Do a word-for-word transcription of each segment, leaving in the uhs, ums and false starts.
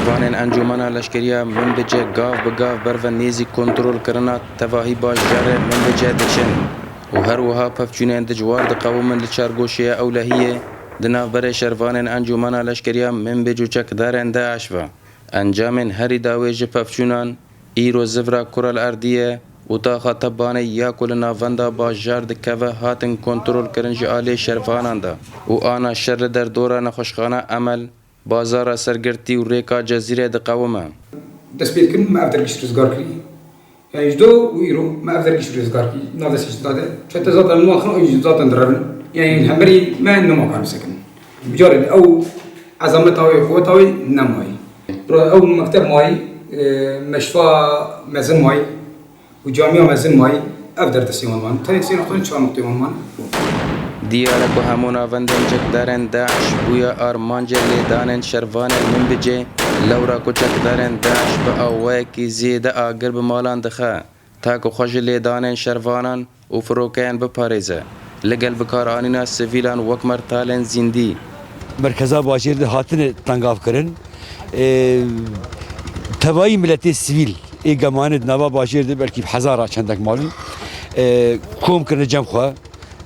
Şervanên Encûmena Leşkeriya Minbicê gav bi gav ber ve nêzî kontrolkirina tevahî bajarê Minbicê diçin û her wiha pevçûnên dijwar diqewimin li çargoşeya ewlehiyê di navberê şervanên Encûmena Leşkeriya Minbic û çekdarên DAIŞ ve. Encamên herî dawê ji pevçûnan îro zivra Kurel Erdî ye û taxa Tebanê ya ku li navenda bajar dikeve hatin kontrolkirin ji alê şervanan de û ana şer li derdora nexweşxana Emel, bazara Sergirtî û rêka Cezîrê diqewime. Dest pê dikin me ev dergîş rizgar kirî. Yani ji do û îro me ev dergîş rizgar kirî. Na destê ji dade. Çete zaten nû axin û zaten direvin. Yani hemberî me nema kan bisekin. Bicarê ew ezameta wê, quweta wê nemayî. Bira ew mekteb mayî, e, meşfa mezin mayî. Û camîya mezin mayî, ev der destê wan man. Tenê sê nokta çar noktê wan man. Diyar e ku hemû navendên çekdarên DAIŞ bûye armancê lêdanên şervanên Minbicê, lewra ku çekdarên DAIŞ bi awayekî zêde agir bi malan dixe, ta ku xwe ji lêdanên şervanan û firokeyan biparêze, li gel bikaranîna sivîlan wek mertalên zîndî. Merkeza bajêr de hatine tengav kirin. Ê, tevayî miletê sivîl ê gemanê di nava bajêr de belkî bi hezara çendek malin, ê, kom kirine cem xwe.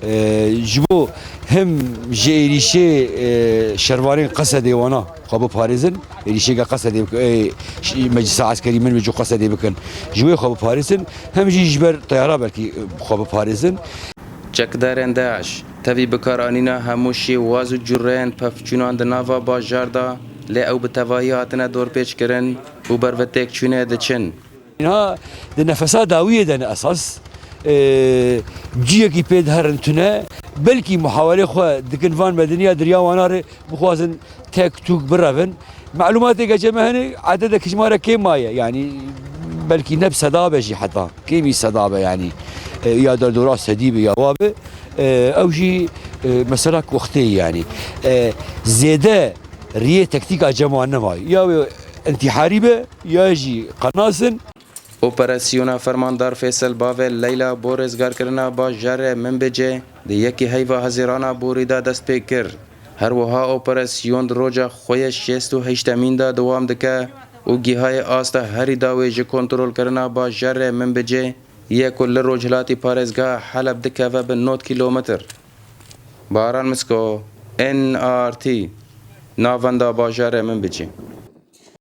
Ê, ji bo hem ji êrîşê, ê, şervanên Qesedê wana xwe biparêzin, êrîşê ge Qesedê bik-, ê, ş-, Meclisa Eskerî Minbic û Qesedê bikin, ji wê xwe biparêzin, hem jî ji ber teyara belkî, ê, xwe biparêzin. Çekdarên DAIŞ tevî bikaranîna hemû şêwaz û cureyên pevçûnan di nava bajar de, lê ew bi tevahî hatine dorpêçkirin û ber ve têkçûnê diçin. Niha di nefesa dawiyê de ne esas, e, ciyekî pê diherin tune, belkî muhawelê xwe dikin van medeniya diriya wana re bixwazin tek tûk birevin. Malûmatê gece me hene, ededek ji me re kêm maye, yanî belkî ne bi seda be jî heta. Kêmî seda be yanî. E, ya derdora sedî be ya wa be. E, ew jî, e, mesela kuxtê ye yanî. E, zêde riyê tektîka cem wan nemaye. Ya wê întîharî be, ya jî qenasin. Operasyona Fermandar Fêsel Bavê Leyla bo rêzgarkirina bajarê Minbicê di yekê heyva Hezîrana borî de dest pê kir. Her wiha operasyon di roja xwe yê şêst û heştemîn de dewam dike û gihayê asta herî dawê ji kontrolkirina bajarê Minbicê yê ku li rojhilatî parêzgeha Heleb dikeve bi nod kîlometr. Baran Misko, N R T, navenda bajarê Minbicê.